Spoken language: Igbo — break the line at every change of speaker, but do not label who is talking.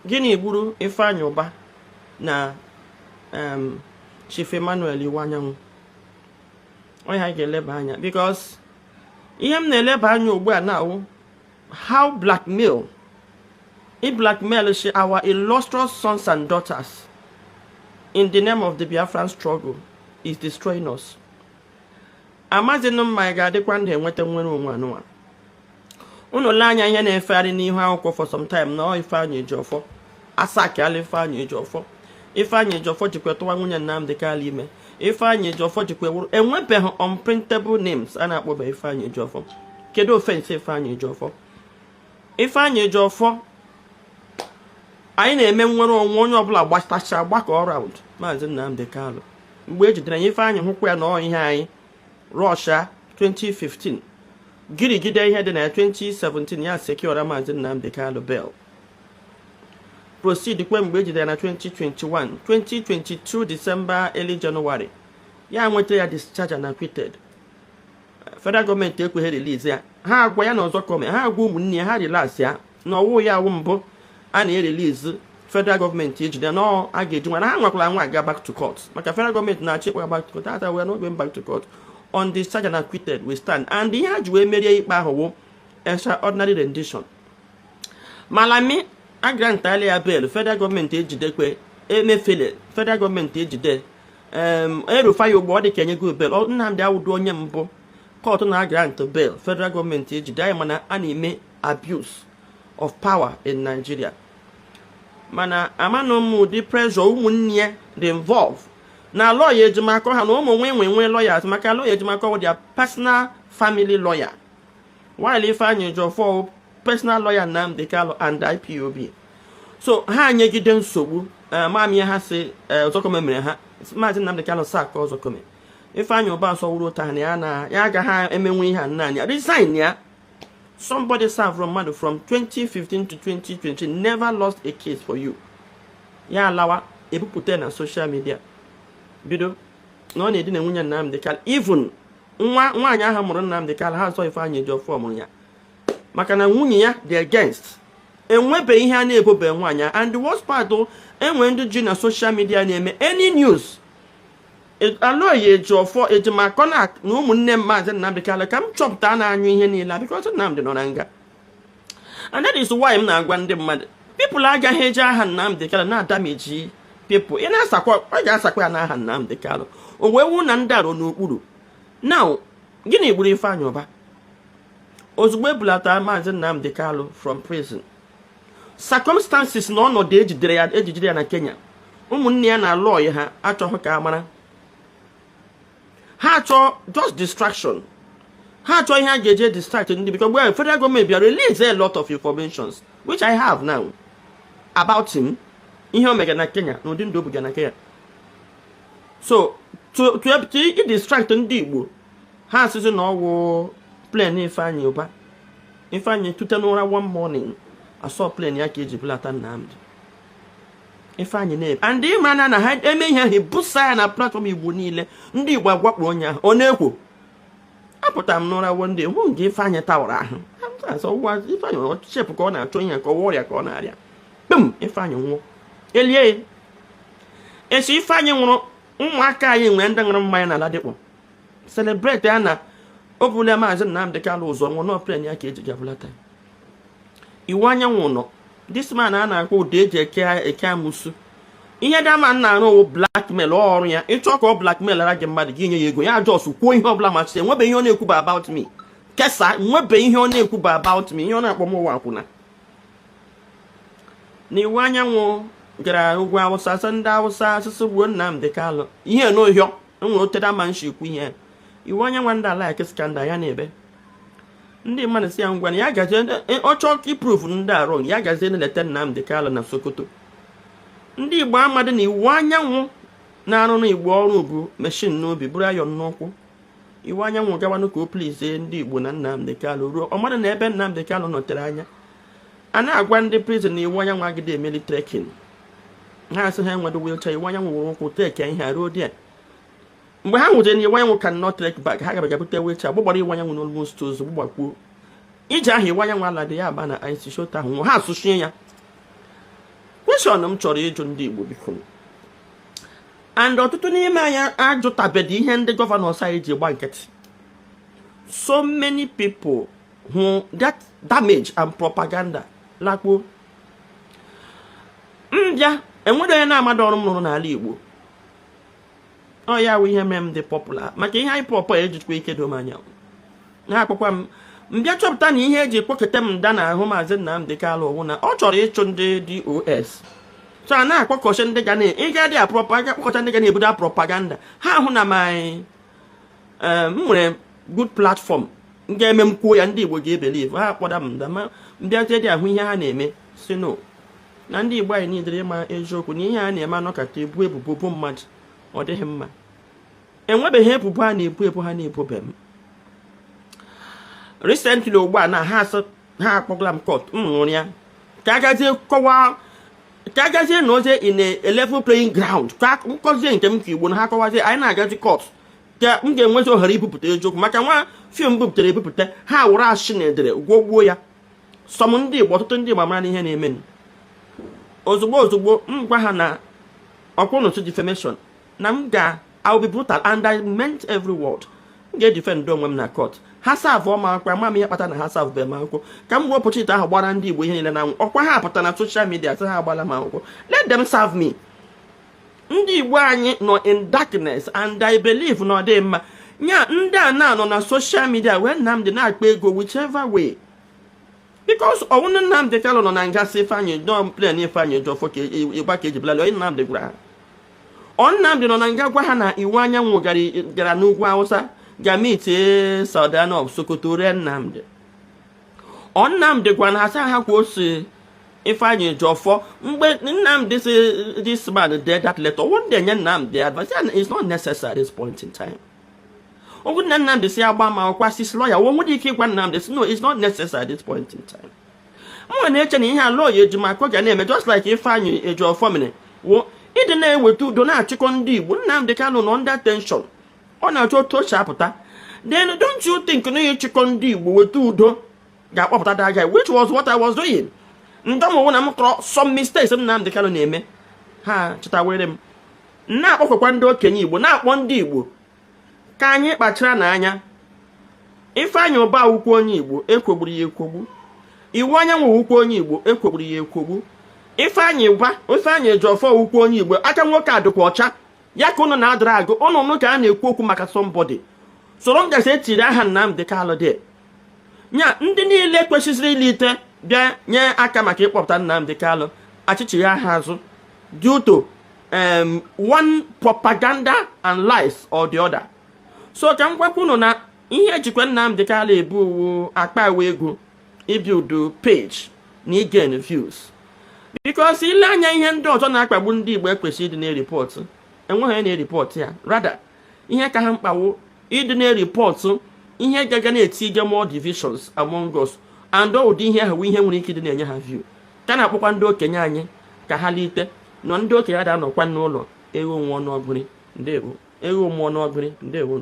Gịnị gburu Ifeanyi Ụba na Chief Emmanuel Iwuanyanwu? Onye anyị ga-eleba anya, because ihe m na-eleba anya ugbu a na-awụ how blackmail i blackmail shi our illustrious sons and daughters in the name of the Biafran struggle is destroying us. Amazinụ m ma anyị ga-adịkwa ndụ enweta nnwere onwe anụnwa. Unu lee anya ihe na-efegharị n'ihu akwụkwọ for some time na ọ Ifeanyị Ejiofor asakịala Ifeanyị Ejiofor. Ifeanyị Ejiofor jikwa tụwa nwunye Nnamdi Kanu ime. Ifeanyị Ejiofor jikwa wuru enwebeghị unprintable names a na-akpọba Ifeanyị Ejiofor. Kedu offence Ifeanyị Ejiofor? Ifeanyị Ejiofor, anyị na-eme nnwere onwe, onye ọbụla gbatacha gbakọ round Maazị Nnamdi Kanu. Mgbe e jidere ya, Ifeanyị hụkwa ya na ọ ihe anyị Russia 2015 girigide ihe dị na ya. 2017 ya secure Maazị Nnamdi Kanu bail, proceed kwe. Mgbe ejidere ya na 2021, 2022 December, early January, ya nweta ya discharge and acquitted. Federal gọọmenti ekweghị release ya. Ha agwa ya na Ozekhome, ha agwa ụmụnne ya, ha relax ya na ọwụ ya awụ mbụ a na-erelease federal gọọmenti ejide na a ga-eji nwa na ha nwakwara nwa aga back to court, maka federal gọọmenti na-achọ ịkpọ back to court. Ata we are not going back to court. On discharge and acquitted we stand. And ihe ha ji wee merie ikpe ahụ wụ extraordinary rendition. Malami agrantala ya bail, federal gọọmenti ejidekwe Emefiele, federal gọọmenti ejide El-Rufai ugbo ọ dị ka enyego bail. Nnamdi Awudu, onye mbụ court na grant bail, federal gọọmenti ejide anyị. Mana a na-eme abuse of power in Nigeria. Mana amanụ m ụdị pressure ụmụnne ya dị involve na lawyer Ejimakor ha na ụmụ nwe nwe nwe lawyers, maka lawyer Ejimakor wụ their personal family lawyer, while Ifeanyi Ejiofor personal lawyer Nnamdi Kanu and IPOB. So ha nyegide nsogbu maamị ha si Ozekhome mere ha Maazị Nnamdi Kanu sack Ozekhome. Ifeanyi Ụba sọwuru ụta na ya na ya agaghị emenwu ihe a nna ya resign ya. Somebody served from mmadụ from 2015 to 2020, never lost a case for you, ya alawa ebupụta na social media bido na ọ na-edina nwunye Nnamdi Kanu. Even nwa nwaanyị ahụ mụrụ Nnamdi Kanu, ha azọ Ifeanyi Ejiofor mụrụ ya, maka na nwunye ya dị against. Enwebe ihe a na-ebobe nwaanyị. And the worst part, enwe ndị ji na social media na-eme any news Aloy Ejiofor, Ejimakor na ụmụnne m Maazị Nnamdi Kanu, ka m chọpụta na-anyụ ihe niile, because Nnamdi nọ na nga. And that is why m na-agwa ndị mmadụ, people agaghị eji aha Nnamdi Kanu na-adamage people. Ị na-asakwa, ọ ga-asakwa ya n'aha Nnamdi Kanu. O wee wu na ndị arụ n'okpuru. Now, gịnị gburu Ifeanyi Ụba? Ozugbo ebulatara Maazị Nnamdi Kanu from prison, circumstances na ọnọdụ ejidere ya, ejidere ya na Kenya, ụmụnne ya na lawyer ha achọghị ka a mara. Ha achọ just distraction, ha achọ ihe a ga-eje distract ndị, because well, federal government bịa release a lot of informations which I have now about him, ihe o mega na Kenya na ụdị ndụ o buga na Kenya. So to distract ndị Igbo, ha asịsị na ọwụ plane Ifeanyi Ụba. Ifeanyi tute n'ụra one morning, asọ plane ya ka eji bulata Nnamdi. Ifeanyi na-ebe and ịma na ha eme ihe ahụ, ebusa ya na platform Igbo niile, ndị Igbo agwakpo onye ahụ ọ na-ekwo. Apụtara m n'ụra one day, hụ nke Ifeanyị tawara ahụ. Ifeanyị chepụ ka ọ na-achọ ihe ka ọ ọrịa ka ọ na-arịa kpum. Ifeanyị nwụọ, elie ya esi. Ifeanyị nwụrụ, ụmụaka anyị nwere ndị ṅụrụ mmanya na Ladipo celebrate ya na o bụla Maazị Nnamdi Kanu ụzọ nwụọ nọ plane ya ka eji gabulata. Iwuanyanwu nọ, this man a na-akpọ ụda eji eke eke amụsụ. Ihe dama na-arụ wụ blackmail. Ọrụ ya, ịchọ ka ọ blackmail ara gị mmadụ, gị nye ya ego, ya just kwuo ihe ọbụla masịrị. Enwebe ihe ọ na-ekwuba about me kesa, nwebe ihe ọ na-ekwuba about me, ihe ọ na-akpọ m ụwa akwụna. Na Iwuanyanwu gara ugwu Awụsa, sị ndị Awụsa asụsụ gbuo Nnamdi Kanu, ihe n'ohio enwere otere ama nshi ikwu ihe. Iwuanyanwu ndị ala scandal ya na-ebe ndị mmadụ si ya ngwa na ya gazie, ọ chọọ iprove ndị a wrong, ya gazie leta Nnamdi Kanu na Sokoto. Ndị Igbo amadị na Iwuanyanwu na-arụ n'Igbo ọrụ bụ machine n'obi bụrụ ayọn n'ụkwụ. Iwuanyanwu gawanụ ka o please ndị Igbo na Nnamdi Kanu ruo ọ madụ na ebe Nnamdi Kanu nọtere anya. A na-agwa ndị prison na Iwuanyanwu agide emeli trekking. Ha asị ha enwedo wheelchair, Iwuanyanwu wụrụ ụkwụ trek ihe a ruo there. Mgbe ha nwụtere na Iwuanyanwu can not trek back, ha gabaga bute wheelchair gbụgbara Iwuanyanwu n'almost ozu gbụgbakwuo ije ahụ. Iwuanyanwu ala dị ya aba na IC shota ahụ, ha asụchie ya. Question m chọrọ ịjụ ndị Igbo, biko, and ọtụtụ n'ime anyị ajụtabeghị ihe ndị governors anyị ji gba nkịtị. So many people who that damage and propaganda lakpuo mbịa, enwere onye na-amadụ ọrụ m rụrụ n'ala Igbo. Ọ ya wụ ihe mere m dị popular, maka ihe anyị pọpọ ejikwa ike doo m anya na-akpọkwa m mbịa chọpụta na ihe eji kpọketa m nda n'ahụ Maazị Nnamdi Kanu wụ na ọ chọrọ ịchụ ndị DOS. So a na-akpọkọchi ndị ga na ịga dị akpọkọcha ndị ga na-ebudo propaganda. Ha hụ na my m nwere good platform m ga-eme m kwuo ya, ndị Igbo ga-ebelieve. Ha akpọda m nda ma mbịazie dị ahụ ihe ha na-eme, si no, na ndị Igbo anyị niile ịma eziokwu na ihe a na-eme anọkata ebu ebubo bụ mmadụ, ọ dịghị mma. Enwebeghị ebubo a na-ebu ebu ha na-ebobe m recently. Ugbu a na ha asị ha akpọgala m court, m ṅụrụ ya ka agazie kọwaa, ka agazie na ozie in a level playing ground, ka nkọzie nke m ka Igbo na ha kọwazie. Anyị na-agazi court ka m ga-enwezi ohere ibupụta eziokwu, maka nwa film bupụtara ebupụta ha wụrụ ashị na edere gwogbuo ya. Some ndị Igbo, ọtụtụ ndị Igbo amara na ihe na-eme. Ozugbo ozugbo m gwa ha na ọkwụnụtụ defamation na m ga, I will be brutal and I meant every word. M ga-edefend onwe m na court. Ha serve m akwụkwọ, ama m ihe kpatara na ha serve m akwụkwọ, ka m wee opportunity ahụ gbara ndị Igbo ihe niile na anwụ. Ọkwa ha pụta na social media sị ha agbala m akwụkwọ. Let them serve me. Ndị Igbo anyị nọ in darkness and I believe na ọ dị mma nya ndị a na-anọ na social media wee Nnamdi na-akpa ego whichever way, because ọwụna Nnamdi Kanu nọ na nga si Ifeanyị dọọ plan Ifeanyị Ejiofor ka ịgba ka eji bụla onye Nnamdi gwara ha. Ọ Nnamdi nọ na nga gwa ha na Iwu Anyanwụ gara n'ugwu Hausa ga meet Sultan of Sokoto ree Nnamdi. Ọ Nnamdi gwara na ha sị ha kwuo si Ifeanyị Ejiofor. Mgbe Nnamdi si this man did that letter, one day nye Nnamdi advice and it's not necessary at this point in time. Ogwu na Nnamdi si agba ma ọkwa sis lawyer wo nwere ike ịgwa Nnamdi si no, it's not necessary at this point in time. M na-eche na ihe a lawyer Ejimakor ga na-eme, just like Ifeanyị Ejiofor mere, wo ịdị na-eweta udo na-achịkọ ndị Igbo. Nnamdi Kanu nọ under tension, ọ na-achọ otu o si apụta. Then don't you think na ịchịkọ ndị Igbo weta udo ga-akpọpụta that guy, which was what I was doing? Ndọmụwụ na m kọrọ some mistakes Nnamdi Kanu na-eme, ha chetawere m na-akpọkwakwa ndị okenye Igbo, na-akpọ ndị Igbo ka anyị kpachara n'anya. Ifeanyị Ụba wukwu onye Igbo ekwogburu ya ekwogbu. Iwu Anyanwụ wukwu onye Igbo ekwogburu ya ekwogbu. Ifeanyị Ụba, Ifeanyị Ejiofor wukwu onye Igbo. Aka nwoke a dịkwa ọcha ya ka ụnụ na-adara agụ ụnụ nụ ka a na-ekwu okwu maka somebody soro m gasị etiri aha Nnamdi Kanu dị nya. Ndị niile kwesịrị ilite bịa nye aka maka ịkpọpụta Nnamdi Kanu achịchị ya ha azụ due to one propaganda and lies or the other. So ka m gwakwa unu na ihe ejikwa Nnamdi Kanu ebu uwu akpa ewe ego, ibuild page na igain views, because ile anya ihe ndị ọzọ na-akpagbu ndị Igbo ekwesịrị ịdị na-ereport, enweghị onye na-ereport ya. Rather, ihe ka ha mkpawo ịdị na-ereport ihe gaga na-etige more divisions among us, and ụdị ihe ahụ ihe nwere ike ịdị na-enye ha view. Ka na-akpọkwa ndị okenye anyị ka ha lite nọ. Ndị okenye ada anọkwa n'ụlọ. Egho nwụọ n'ọgụrị, ndewo. Egho mụọ n'ọgụrị, ndewo.